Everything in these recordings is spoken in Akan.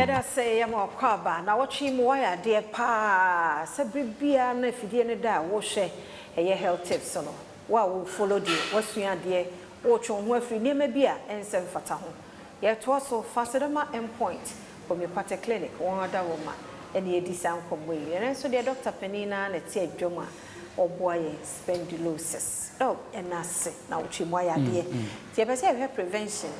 Yɛda sɛ yɛma ɔkɔ aba na wɔtwe mu wayɛ adeɛ paa sɛ bere biara no afidie no da a wohwɛ ɛyɛ Health Tips no, wo a wo follow deɛ, woasua adeɛ, wotwe wo ho afiri nneɛma bi a ɛnsɛ mfata ho. Yɛtoa so fa Sedama Endpoint Homeopathic Clinic wɔn adaworoma ɛne yɛdi saa nkɔmmɔ yi. Ɛno nso deɛ, Dɔkta panin naa na ɛte adwam a ɔboa yɛn spondylosis. Oh, ɛna ase na wotwe mu ayɛ adeɛ, nti yɛpɛ sɛ yɛhwɛ prevention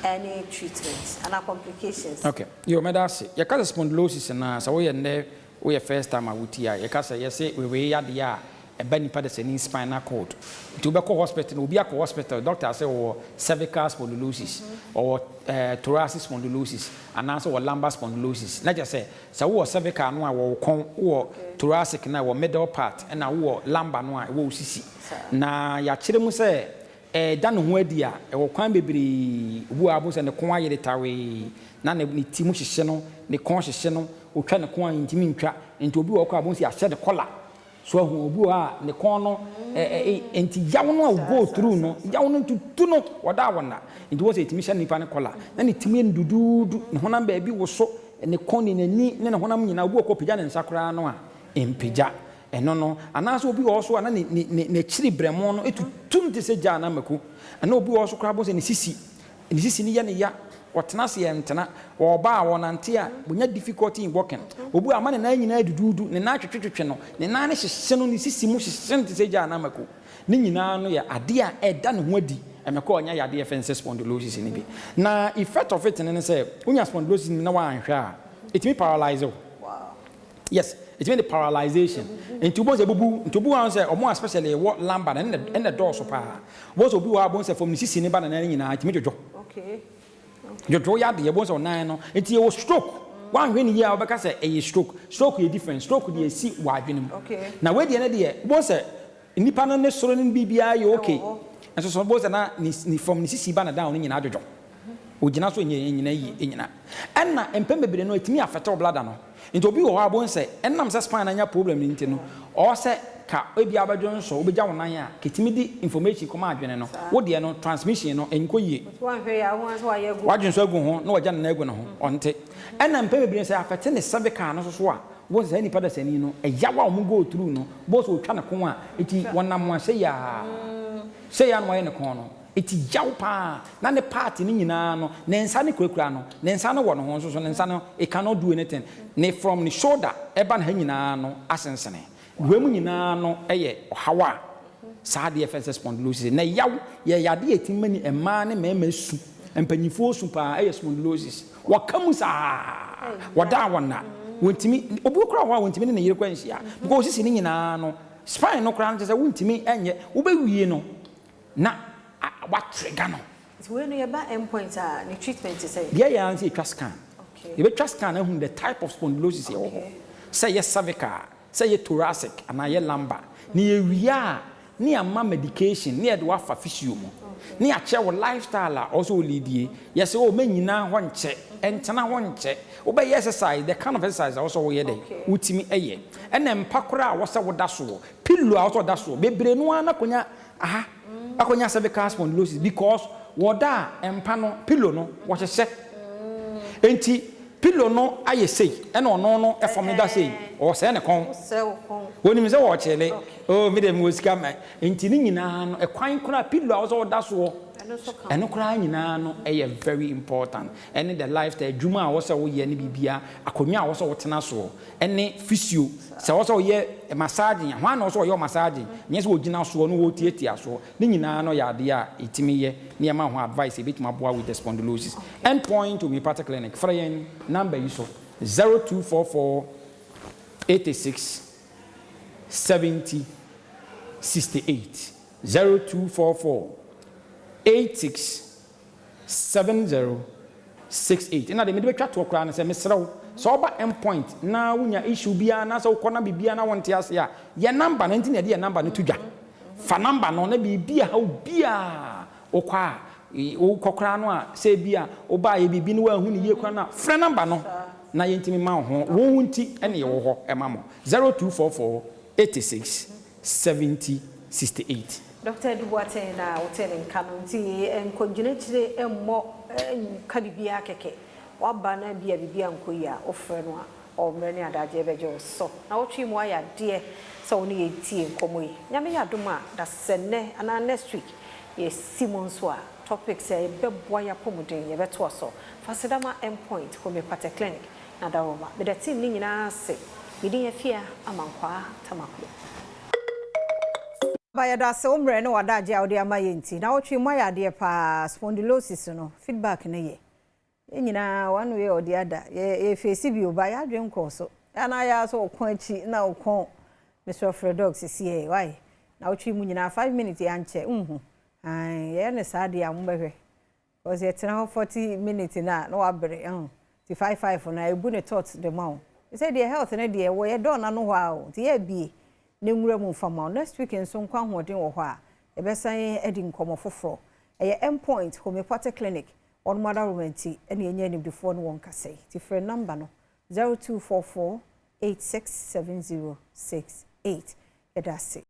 ɛne treatment anaa complications. Okay, yo, mɛda ase. Yɛka sɛ spondylosis na sɛ woyɛ nnɛ, woyɛ first time a wotie a, yɛka sɛ yɛsɛ wewei yadeɛ a ɛba nipa de sɛ ne spinal cord. Nti wobɛkɔ hospital na obi akɔ hospital, doctor sɛ wɔwɔ cervical spondylosis, ɔwɔ thoracic spondylosis anaasɛ wɔ lumbar spondylosis. Na kyerɛ sɛ wowɔ cervical no a wɔwɔ kɔn, wowɔ thoracic no a wɔ middle part, ɛna wowɔ lumbar no a ɛwɔ wo sisi. Na yɛakyerɛ mu sɛ ɛda ne ho adi a ɛwɔ kwan bebree. Obi wɔ abo sɛ ne kɔn ayere tawee na ne ti mu hyehyɛ no, ne kɔn hyehyɛ no, otwa ne kɔn a ntumi ntwa. Nti obi wɔ hɔ kɔ abo sɛ ahyɛ ne collar so ahu. Obi wɔ hɔ a ne kɔn no ɛ ɛ nti yaw no a go through no, yaw no tutu no, wɔda wɔna. Nti wɔn sɛ etumi hyɛ nipa ne collar na ne ti mu yɛ duduudu, ne honam baabi woso, ne kɔn ne n'ani ne ne honam nyinaa. Obi wɔ kɔ pagya ne nsa koraa no a mpagya ɛno no, anaasɛ obi wɔ hɔ so a na ne ne ne n'akyiri brɛmo no etutum te sɛ gya anamako. Ɛna obi wɔ hɔ so koraa bɔ sɛ ne sisi ne yɛ ne ya, ɔtena ase yɛ ntena, ɔba a ɔnante a wonya difficulty in walking. Obi a ama ne nan nyinaa duduudu, ne nan twetwetwe no, ne nan ne hyehyɛ no, ne sisi mu hyehyɛ no te sɛ gya anamako. Ne nyinaa no yɛ adeɛ a ɛda ne ho adi ɛmɛkɔ ɔnya yadeɛ fɛn sɛ spondylosis no bi. Na effect of it ne sɛ wonya spondylosis na woanhwɛ a, ɛtumi paralyze wo. Yes, ɛtumi de paralyzation. Nti wobɔ sɛ bubu, nti obi wɔ hɔ sɛ ɔmo especially ɛwɔ lumbar no, ɛnna dɔɔso paa. Wobɔ sɛ obi wɔ hɔ a bɔ sɛ fam ne sisi ne ba ne nan nyinaa ɛtumi dwodwo. Dwodwo yɛ adeɛ bɔ sɛ ɔnan no nti yɛwɔ stroke. Woanhwɛ ne yie a, wobɛka sɛ ɛyɛ stroke. Stroke yɛ different. Stroke deɛ, ɛsi wɔ adwene mu. Na wei deɛ no deɛ, wobɔ sɛ nipa no ne soro no biribiara yɛ okay. Ɛwɔ hɔ. Nso so wobɔ sɛ na ne fam ne sisi ba ne down no nyinaa dwodwo, ogyina so nyɛ nyina yie nyina. Ɛna mpɛn bebree no ɛtumi affect wo bladder no. Nti obi wɔ hɔ a bɔ sɛ ɛnam sɛ spine anya problem no nti no, ɔwɔ sɛ ka ebi abɛdwo nso wobɛgya wo nan a kɛtumi di information kɔma adwene no, wo deɛ no transmission no ɛnkɔ yie. Nti woanhwɛ yɛ a, wo nso wayɛ agu. Wadwe nso agu ho na wagya ne nan agu ne ho ɔnte. Ɛna mpɛn bebree sɛ affect ne cervical no so so a, wɔn sɛ nipa da sani no ɛyaw a wɔn go through no, bɔ sɛ otwa ne kɔn a, eti wɔnam a sɛ yaa sɛ yaa no wɔayɛ ne kɔn no eti yaw paa na ne part ne nyinaa no, ne nsa ne kurakura no, ne nsa no wɔ ne ho nso so, ne nsa no, it cannot do anything. Ne from ne shoulder ɛba ne ha nyinaa no asensene. Wei mu nyinaa no ɛyɛ ɔhaw a saa adeɛ fɛn sɛ spondylosis. Na yaw yɛ yadeɛ a ɛtumi ma ni mmaa ne mmarima su, mpanyinfoɔ su paa. Ɛyɛ spondylosis wɔka mu saa, wɔda a wɔna wɔntumi. Obi kora wɔ hɔ a wɔntumi ne ne yere kɔ nhyia because osisi ne nyinaa no, spine no koraa no kyerɛ sɛ wontumi ɛnyɛ wobɛwie no na watrigger no. Nti wei no, yɛba endpoint a, ne treatment te sɛ? Deɛ yɛ ara nso, yɛtwa scan. Yɛbɛtwa scan ahu the type of spondylosis yɛwɔ hɔ, sɛ yɛ cervical, sɛ yɛ thoracic anaa yɛ lumbar. Ne yɛwie a, ne yɛama medication, ne yɛde wafa physio mu, ne yɛakyerɛ wo lifestyle a ɔsɛ ɔlead. Yɛsɛ o mɛnyina hɔ nkyɛ, ɛntena hɔ nkyɛ, wobɛyɛ exercise, the kind of exercise a wɔsɛ woyɛ dɛ wotumi ɛyɛ, ɛna mpa koraa a wɔsɛ woda soɔ, pillow a wɔsɛ ɔda soɔ bebree no ara na akɔnya aha, akɔnya cervical spondylosis because wɔda a mpa no, pillow no wɔhyehyɛ. Nti pillow no ayɛ sei, ɛna ɔno no ɛfam no da sei, ɔsɛɛ ne kɔn. Wosɛ wo kɔn. Wɔnim sɛ wɔkyele o, mi de mi wɔ sika ma. Nti ne nyinaa no, ɛkwan koraa, pillow a wɔsɛ wɔda soɔ, Ɛno nso ka. Ɛno koraa nyinaa no ɛyɛ very important. Ɛne the lifestyle, adwuma a wɔsɛ woyɛ ne biribia, akonnwa a wɔsɛ wotena soɔ, ɛne physio, sɛ wɔsɛ woyɛ massaging, hwan na wɔsɛ wɔyɛ massaging, nyɛ sɛ wɔgyina soɔ no wɔtiatia soɔ. Ne nyinaa no yɛ adeɛ a ɛtumi yɛ nneɛma ho advice ɛbɛtumi aboa with the spondylosis. End Point Homeopathic Clinic, frɛ yɛn number yi so: 0244 86 70 68, 0244 86 70 68. Ɛna deɛ mede bɛtwa toɔ koraa no sɛ mesrɛ wo, sɛ woba Endpoint na wonya issue biara na sɛ wokɔ na biribiara na wonte ase a, yɛ number no nti na yɛde yɛ number no to dwa. Fa number no na biribi a haw biara wokɔ a wokɔ koraa no a, sɛ bi a wobaa yɛ biribi no woahu ne yie koraa no a, frɛ number no na yɛntumi ma wo ho wo ho. Nti ɛne yɛwɔ hɔ ɛma mo: 0244 86 70 68. Dr. Edu Boateng na wote ne nka no. Nti nkɔgyina akyire mmɔ nka biribiara kɛkɛ. Waba na bi a biribi ankɔ yie a, wofrɛ no a, ɔwɔ mmerɛ ne adagyeɛ bɛgye wo so. Na wotwe mu ayɛ adeɛ sɛ wo ne yɛtie nkɔmmɔ yi. Nyame yɛ adom a, da sɛ nnɛ anaa next week yɛsi mu nso a, topics a yɛbɛboa yɛ apɔmuden yɛbɛtoa so. Fasedama Endpoint Homeopathic Clinic na Daroma. Meda team ne nyinaa ase. Mede Afia Amankwaa Tamaklo. Ba yɛda ase wo mmerɛ ne w'adagye a wode ama yɛ nti. Na wotwe mu ayɛ adeɛ paa. Spondylosis no, feedback no yɛ. Yɛn nyinaa, one way or the other, yɛfɛsi bi o ba yɛadwe nkɔɔ so. Ɛna yɛ so ɔkɔn akyi na ɔkɔn Mr. Fred Dog sisi yɛ why. Na wotwe mu nyinaa 5 minutes yɛankyɛ nhu. Yɛyɛ ne saa deɛ a, mobɛhwɛ. Because yɛtena hɔ 40 minutes na wabere ɛho. Ti five five na ebu ne tot de ma wo. Sɛ deɛ health ne deɛ wɔyɛ dɔɔ n'ano hɔ a o nti yɛ bie ne nwura mu nfa ma wo. Next week nso, nkwa ahoɔden wɔ hɔ a, yɛbɛsan adi nkɔmmɔ foforɔ. Ɛyɛ Endpoint Homeopathic Clinic wɔn mu adaroma nti ɛna yɛnyɛ animdifoɔ no wɔn kasa yi. Ti frɛ number no, 0244867068. Yɛda ase.